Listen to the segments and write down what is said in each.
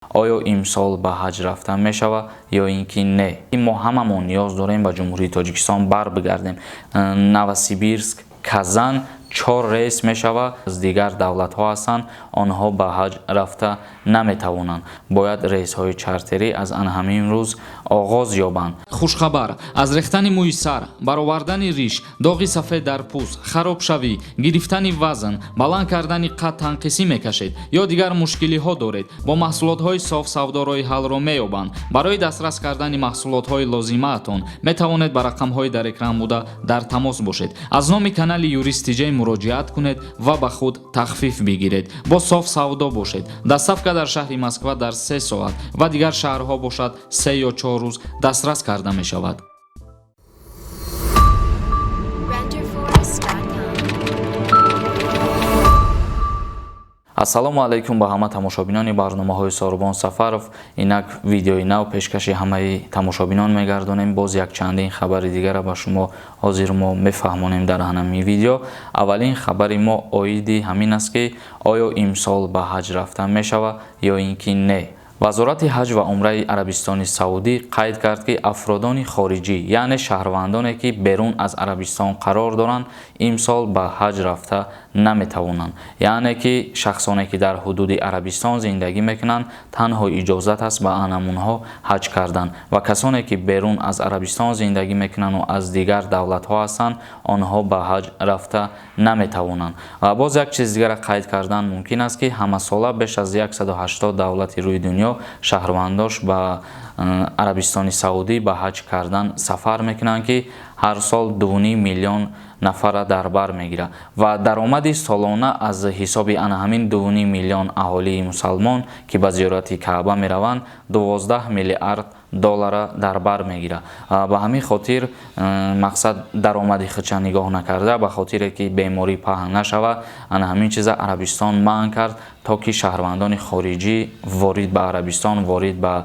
Оё имсол ба ҳаҷ рафта мешавад ё ин ки не? Мо ҳамамон ниёз дорем ба Ҷумҳурии Тоҷикистон бар бигардем. Новосибирск, Казан 4 рейс мешавад. Аз дигар давлатҳо ҳастанд, онҳо ба ҳаҷ рафта наметавонанд. Бояд рейсҳои чартерӣ аз ан ҳамин рӯз оғоз ёбанд. Хушхабар: аз рехтани мӯи сар, баровардани риш, доғи сафед дар пӯст, харобшавӣ, гирифтани вазн, баланд кардани қад танқисӣ мекашед ё дигар мушкилиҳо доред, бо маҳсулотҳои Соф Савдо роҳи ҳаллро меёбанд. Барои дастрас кардани маҳсулотҳои лозимаатон метавонед ба рақамҳои дар экран буда дар тамос бошед. Аз номи канали Юрист Тиҷай муроҷиат кунед ва ба худ тахфиф бигиред. Бо Соф Савдо бошед. Доставка дар шаҳри Москва дар 3 соат ва дигар шаҳрҳо бошад, 3 ё 4 рӯз дастрас карда мешавад. Renderforest.com. Ассалому алайкум ба ҳама тамошобинони барномаҳои Сорбон Сафаров. Инак видеои нав пешкаши ҳамаи тамошобинон мегардонем. Боз як чандин хабари дигара ба шумо ҳозир мо мефаҳмонем дар ҳамин видео. Аввалин хабари мо оиди ҳамин аст, ки оё имсол ба ҳаҷ рафта мешавад ё ин ки не. Вазорати ҳаҷ ва умраи Арабистони Саудӣ қайд кард, ки афродони хориҷӣ, яъне шаҳрвандоне, ки берун аз Арабистон қарор доранд, имсол ба ҳаҷ рафта наметавонанд. Яъне ки шахсоне, ки дар ҳудуди Арабистон зиндагӣ мекунанд, танҳо иҷозат аст ба анамунҳо ҳаҷ кардан ва касоне, ки берун аз Арабистон зиндагӣ мекунанду аз дигар давлатҳо ҳастанд, онҳо ба ҳаҷ рафта наметавонанд. Ва боз як чиз дигара қайд кардан мумкин аст, ки ҳамасола беш аз 180 давлати рӯи дунё шаҳрвандош ба Арабистони Саудӣ ба ҳаҷ кардан сафар мекунанд, ки ҳар сол 2,5 миллион нафарра дар бар мегирад ва даромади солона аз ҳисоби ана ҳамин 2,5 миллион аҳолии мусалмон, ки ба зиёрати Каъба мераванд, 12 миллиард доллара дар бар мегирад. Ба ҳамин хотир, мақсад, даромади худша нигоҳ накарда, ба хотире ки беморӣ паҳн нашавад, ана ҳамин чиза Арабистон манъ кард, то ки шаҳрвандони хориҷӣ ворид ба Арабистон, ворид ба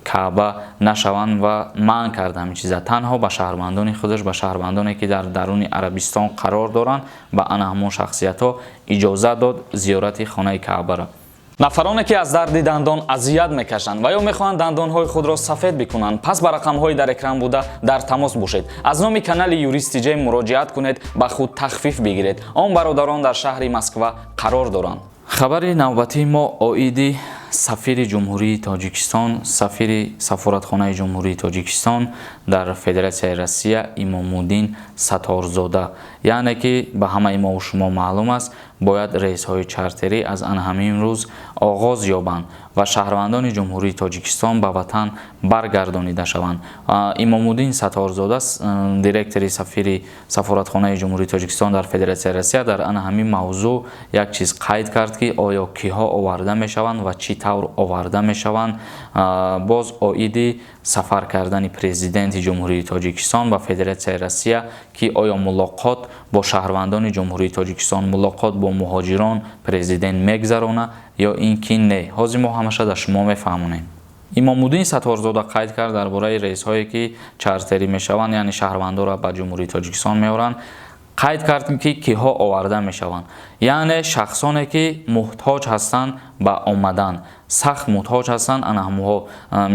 Каъба нашаванд ва манъ кард ҳамин чиза. Танҳо ба шаҳрвандони худаш, ба шаҳрвандоне, ки дар даруни Арабистон қарор доранд, ба ана ҳамон шахсиятҳо иҷозат дод зиёрати хонаи Каъбаро. Нафароне, ки аз дарди дандон азият мекашанд ва ё мехоҳанд дандонҳои худро сафед бикунанд, пас ба рақамҳои дар экран буда дар тамос бошед. Аз номи канали Юрист Тиҷей муроҷиат кунед, ба худ тахфиф бигиред. Он бародарон дар шаҳри Москва қарор доранд. Хабари навбатии мо оиди сафири Ҷумҳурии Тоҷикистон, сафири сафоратхонаи Ҷумҳурии Тоҷикистон дар Федератсияи Россия Имомуддин Сатторзода. Яъне ки ба ҳамаи мову шумо маълум аст, бояд рейсҳои чартерӣ аз ан ҳамин рӯз оғоз ёбанд ва шаҳрвандони Ҷумҳурии Тоҷикистон ба ватан баргардонида шаванд. Имомуддин Сатторзода, директори сафири сафоратхонаи Ҷумҳурии Тоҷикистон дар Федератсияи Россия, дар ана ҳамин мавзӯъ як чиз қайд кард, ки оё киҳо оварда мешаванд ва чӣ тавр оварда мешаванд. Боз оиди сафар кардани президенти Ҷумҳурии Тоҷикистон ба Федератсияи Россия, ки оё мулоқот бо шаҳрвандони Ҷумҳурии Тоҷикистон, мулоқот бо муҳоҷирон президент мегзаронад ё ин ки не, ҳозир мо ҳамаша дар шумо мефаҳмонем. Имомуддин Сатторзода қайд кард дар бораи рейсҳое, ки чартерӣ мешаванд, яъне шаҳрвандонро ба Ҷумҳурии Тоҷикистон меоранд. Қайд кард, ки киҳо оварда мешаванд, яъне шахсоне, ки муҳтоҷ ҳастанд ба омадан, сахт муҳтоҷ ҳастанд. Ана ҳамоҳо,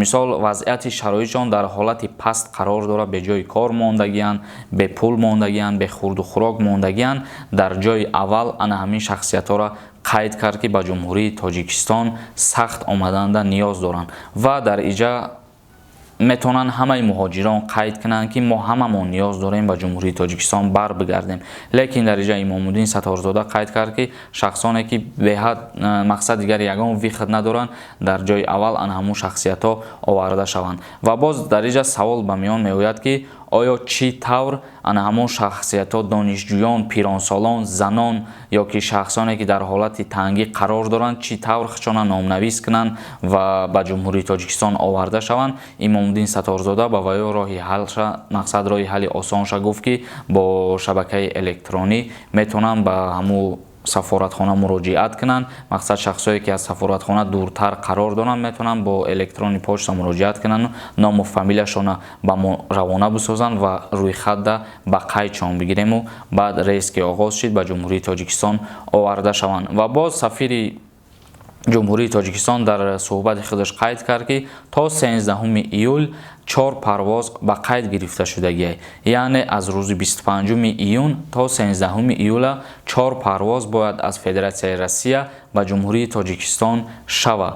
мисол, вазъияти шароитшон дар ҳолати паст қарор дорад, беҷои кор мондагианд, бепул мондагианд, бехӯрду хӯрок мондагианд. Дар ҷои аввал ана ҳамин шахсиятҳоро қайд кард, ки ба Ҷумҳурии Тоҷикистон сахт омаданда ниёз доранд. Ва дар иҷа метавонанд ҳамаи муҳоҷирон қайд кунанд, ки мо ҳамамон ниёз дорем ба Ҷумҳурии Тоҷикистон бар бигардем. Лекин дар иҷа Имомуддин Сатторзода қайд кард, ки шахсоне, ки беҳад, мақсад, дигар ягон выход надоранд, дар ҷои аввал ана ҳамун шахсиятҳо оварда шаванд. Ва боз дар иҷа савол ба миён меояд, ки оё чӣ тавр ана ҳамон шахсиятҳо, донишҷӯён, пиронсолон, занон ё ки шахсоне, ки дар ҳолати тангӣ қарор доранд, чӣ тавр худшона номнавис кунанд ва ба Ҷумҳурии Тоҷикистон оварда шаванд. Имомуддин Сатторзода ба ваё роҳи ҳалша, мақсад, роҳи ҳалли осонша гуфт, ки бо шабакаи электронӣ метавонанд ба ҳамун сафоратхона муроҷиат кунанд. Мақсад, шахсое, ки аз сафоратхона дуртар қарор доранд, метавонанд бо электронный почта муроҷиат кунанд, ному фамилияшона ба мо равона бисозанд ва рӯйхатда ба қайдшон бигирему баъд рейс ки оғоз шид, ба Ҷумҳурии Тоҷикистон оварда шаванд. Ва боз сафири Ҷумҳурии Тоҷикистон дар суҳбати худаш қайд кард, ки то 13 июл чор парвоз ба қайд гирифта шудагиай, яъне аз рӯзи 25 июн то 13 июла чор парвоз бояд аз Федератсияи Россия ба Ҷумҳурии Тоҷикистон шавад,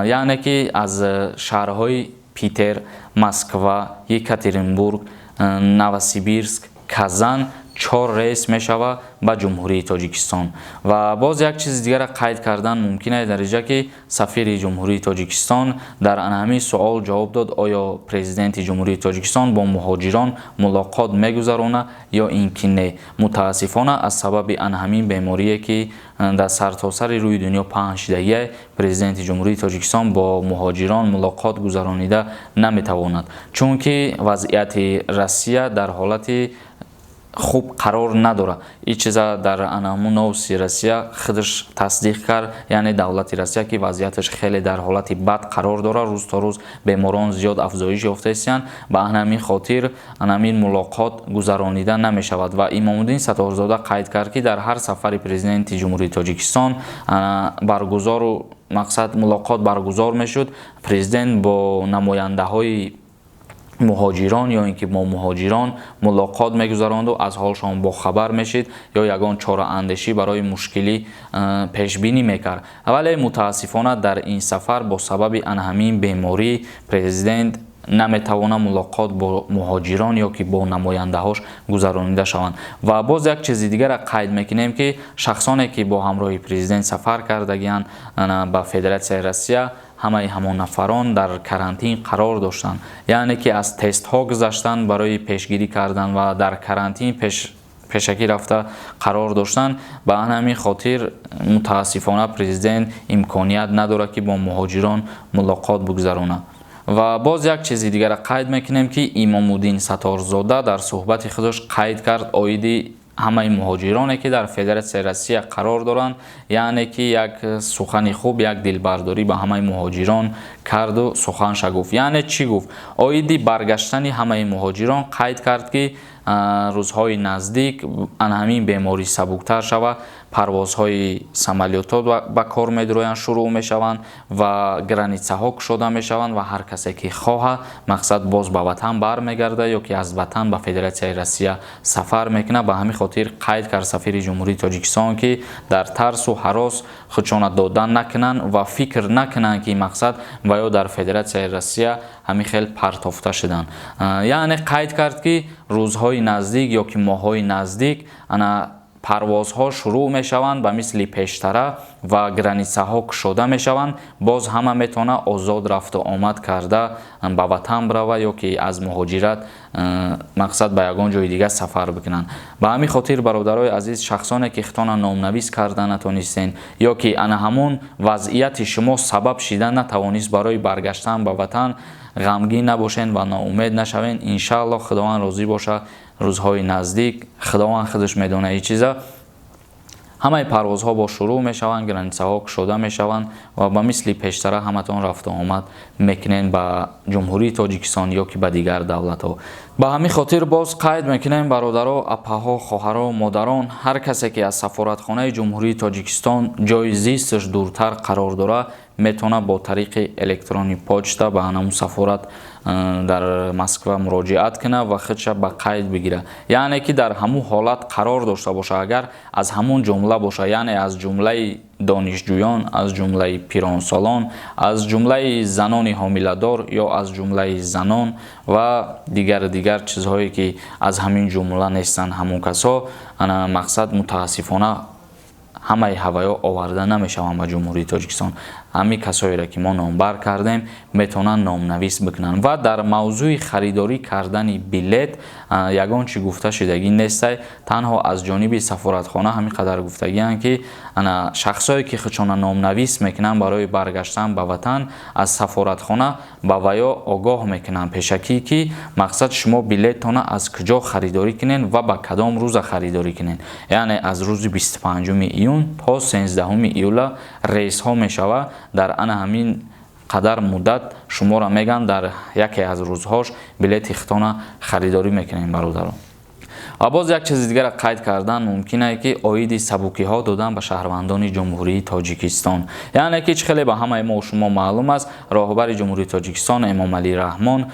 яъне ки аз шаҳрҳои Питер, Москва, Екатеринбург, Новосибирск, Казан чор рейс мешавад ба Ҷумҳурии Тоҷикистон. Ва боз як чизи дигарро қайд кардан мумкин аст дар инҷа, ки сафири Ҷумҳурии Тоҷикистон дар ана ҳамин суол ҷавоб дод: оё президенти Ҷумҳурии Тоҷикистон бо муҳоҷирон мулоқот мегузаронад ё ин ки не? Мутаассифона, аз сабаби ана ҳамин беморие, ки дар сартосари рӯи дунё паҳн шудагиай, президенти Ҷумҳурии Тоҷикистон бо муҳоҷирон мулоқот гузаронида наметавонад, чунки вазъияти Россия дар ҳолати хуб қарор надорад. Ин чиза дар анаҳамун Новости Россия худаш тасдиқ кард, яъне давлати Россия, ки вазъияташ хеле дар ҳолати бад қарор дорад, рӯз то рӯз беморон зиёд афзоиш ёфтаистиянд. Ба ҳамин хотир ҳамин мулоқот гузаронида намешавад. Ва Имомуддин Сатторзода қайд кард, ки дар ҳар сафари президенти Ҷумҳурии Тоҷикистон баргузору мақсад мулоқот баргузор мешуд, президент бо намояндаҳои муҳоҷирон ё ин ки бо муҳоҷирон мулоқот мегузаронду аз ҳолшон бохабар мешид ё ягон чораандешӣ барои мушкилӣ пешбинӣ мекард. Вале мутаассифона, дар ин сафар бо сабаби ана ҳамин беморӣ президент наметавонад мулоқот бо муҳоҷирон ё ки бо намояндаҳош гузаронида шаванд. Ва боз як чизи дигарро қайд мекунем, ки шахсоне, ки бо ҳамроҳи президент сафар кардагианд ба Федератсияи Россия, ҳамаи ҳамон нафарон дар карантин қарор доштанд, яъне ки аз тестҳо гузаштанд барои пешгирӣ кардан ва дар карантин пешакӣ рафта қарор доштанд. Ба ҳамин хотир мутаассифона, президент имконият надорад, ки бо муҳоҷирон мулоқот бигузаронад. Ва боз як чизи дигарро қайд мекунем, ки Имомуддин Сатторзода дар суҳбати худаш қайд кард оиди ҳамаи муҳоҷироне, ки дар Федератсияи Россия қарор доранд, яъне ки як сухани хуб, як дилбардорӣ ба ҳамаи муҳоҷирон карду суханша гуфт. Яъне чӣ гуфт? Оиди баргаштани ҳамаи муҳоҷирон қайд кард, ки рӯзҳои наздик ана ҳамин беморӣ сабуктар шавад, парвозҳои самолётҳо ба кор медуроянд, шурӯъ мешаванд ва границаҳо кушода мешаванд ва ҳар касе ки хоҳад, мақсад, боз ба ватан бармегардад ё ки аз ватан ба Федератсияи Россия сафар мекунад. Ба ҳамин хотир қайд кард сафири Ҷумҳурии Тоҷикистон, ки дар тарсу ҳарос худшона додан накунанд ва фикр накунанд, ки мақсад ва ё дар Федератсияи Россия ҳамин хел партофта шуданд. Яъне қайд кард, ки рӯзҳои наздик ё ки моҳҳои наздик ана парвозҳо шурӯъ мешаванд ба мисли пештара ва границаҳо кушода мешаванд, боз ҳама метавонад озод рафту омад карда ба ватан бирава ё ки аз муҳоҷират, мақсад, ба ягон ҷои дигар сафар бикунанд. Ба ҳамин хотир, бародарои азиз, шахсоне, ки худтона номнавис карда натонистен ё ки ана ҳамон вазъияти шумо сабаб шида натавонист барои баргаштан ба ватан, ғамгин набошед ва ноумед нашавед. Иншааллоҳ, Худованд розӣ бошад, рӯзҳои наздик, Худованд худаш медонад ин чиза, ҳамаи парвозҳо бо шурӯъ мешаванд, границаҳо кушода мешаванд ва ба мисли пештара ҳаматон рафту омад мекунед ба Ҷумҳурии Тоҷикистон ё ки ба дигар давлатҳо. Ба ҳамин хотир боз қайд мекунем, бародаро, апаҳо, хоҳаро, модарон, ҳар касе, ки аз сафоратхонаи Ҷумҳурии Тоҷикистон ҷои зисташ дуртар қарор дорад, метавонад бо тариқи электронный почта ба ҳамун сафорат дар Москва муроҷиат кунад ва худша ба қайд бигирад, яъне ки дар ҳамун ҳолат қарор дошта бошад, агар аз ҳамун ҷумла бошад, яъне аз ҷумлаи донишҷӯён, аз ҷумлаи пиронсолон, аз ҷумлаи занони ҳомиладор ё аз ҷумлаи занон ва дигар дигар чизҳое, ки аз ҳамин ҷумла нестанд, ҳамун касо, мақсад, мутаассифона, ҳамаи ҳаваё оварда намешаванд ба Ҷумҳурии Тоҷикистон. Ҳамин касоеро, ки мо номбар кардем, метавонанд номнавис бикунанд. Ва дар мавзӯи харидорӣ кардани билет ягон чӣ гуфта шудагӣ нестай. Танҳо аз ҷониби сафоратхона ҳамин қадар гуфтагианд, ки шахсое, ки худшона номнавис мекунанд барои баргаштан ба ватан, аз сафоратхона ба ваё огоҳ мекунанд пешакӣ, ки мақсад, шумо билеттона аз куҷо харидорӣ кунед ва ба кадом рӯза харидорӣ кунед, яъне аз рӯзи 25 июн то 13 июла рейсҳо мешавад. Дар ана ҳамин қадар муддат шуморо мегӯянд, дар яке аз рӯзҳош билети худтона харидорӣ мекунем, бародарон. Ва боз як чизи дигарро қайд кардан мумкин е, ки оиди сабукиҳо додан ба шаҳрвандони Ҷумҳурии Тоҷикистон, яъне ки чӣ хеле ба ҳамаи мо шумо маълум аст, роҳбари Ҷумҳурии Тоҷикистон Эмомалӣ Раҳмон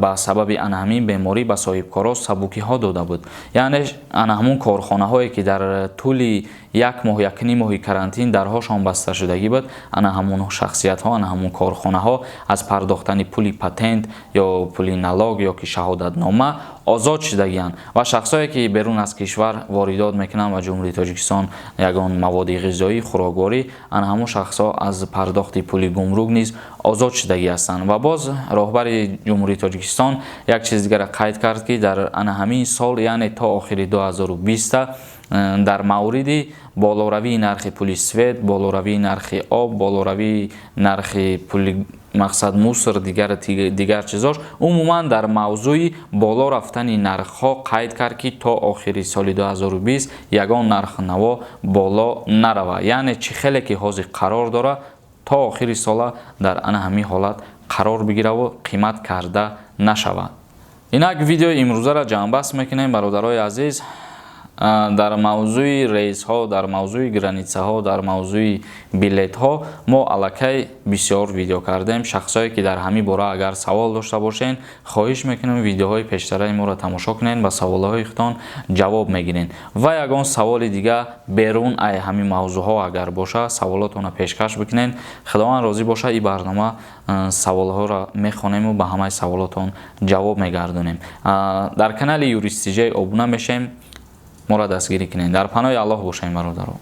ба сабаби ана ҳамин беморӣ ба соҳибкоро сабукиҳо дода буд. Яъне ана ҳамун корхонаҳое, ки дар тӯли як моҳ, якним моҳи карантин дарҳошон басташудагӣ буд, ана ҳамун шахсиятҳо, ана ҳамун корхонаҳо аз пардохтани пули патент ё пули налог ё ки шаҳодатнома озод шудагианд. Ва шахсое, ки берун аз кишвар воридот мекунанд ба Ҷумҳурии Тоҷикистон ягон маводи ғизоӣ, хӯрокворӣ, ана ҳамун шахсҳо аз пардохти пули гумрук низ озод шудагӣ ҳастанд. Ва боз роҳбари Ҷумҳурии Тоҷикистон як чизи дигарро қайд кард, ки дар ана ҳамин сол, яъне то охири 2020, дар мавриди болоравии нархи пули свет, болоравии нархи об, болоравии нархи пули, мақсад, мусор, дигар дигар чизош, умуман дар мавзӯи боло рафтани нархҳо қайд кард, ки то охири соли 2020 ягон нархнаво боло нарава. Яъне чӣ хеле ки ҳозир қарор дора, то охири сола дар ана ҳамин ҳолат қарор бигираву қимат карда нашавад. Инак, видеои имрӯзаро ҷамъбаст мекунем, бародарои азиз. Дар мавзӯи рейсҳо, дар мавзӯи границаҳо, дар мавзӯи билетҳо мо аллакай бисёр видео кардем. Шахсое, ки дар ҳамин бора агар савол дошта бошед, хоҳиш мекунем, видеоҳои пештараи моро тамошо кунед, ба саволҳои худтон ҷавоб мегиред. Ва ягон саволи дига берун ай ҳамин мавзӯъҳо агар боша, саволотонро пешкаш бикунед. Худованд розӣ боша, ин барнома саволҳоро мехонему ба ҳамаи саволотон ҷавоб мегардонем. Дар канали Юристиҷай обуна мешем, моро дастгирӣ кунед. Дар паноҳи Аллоҳ бошем, бародаро.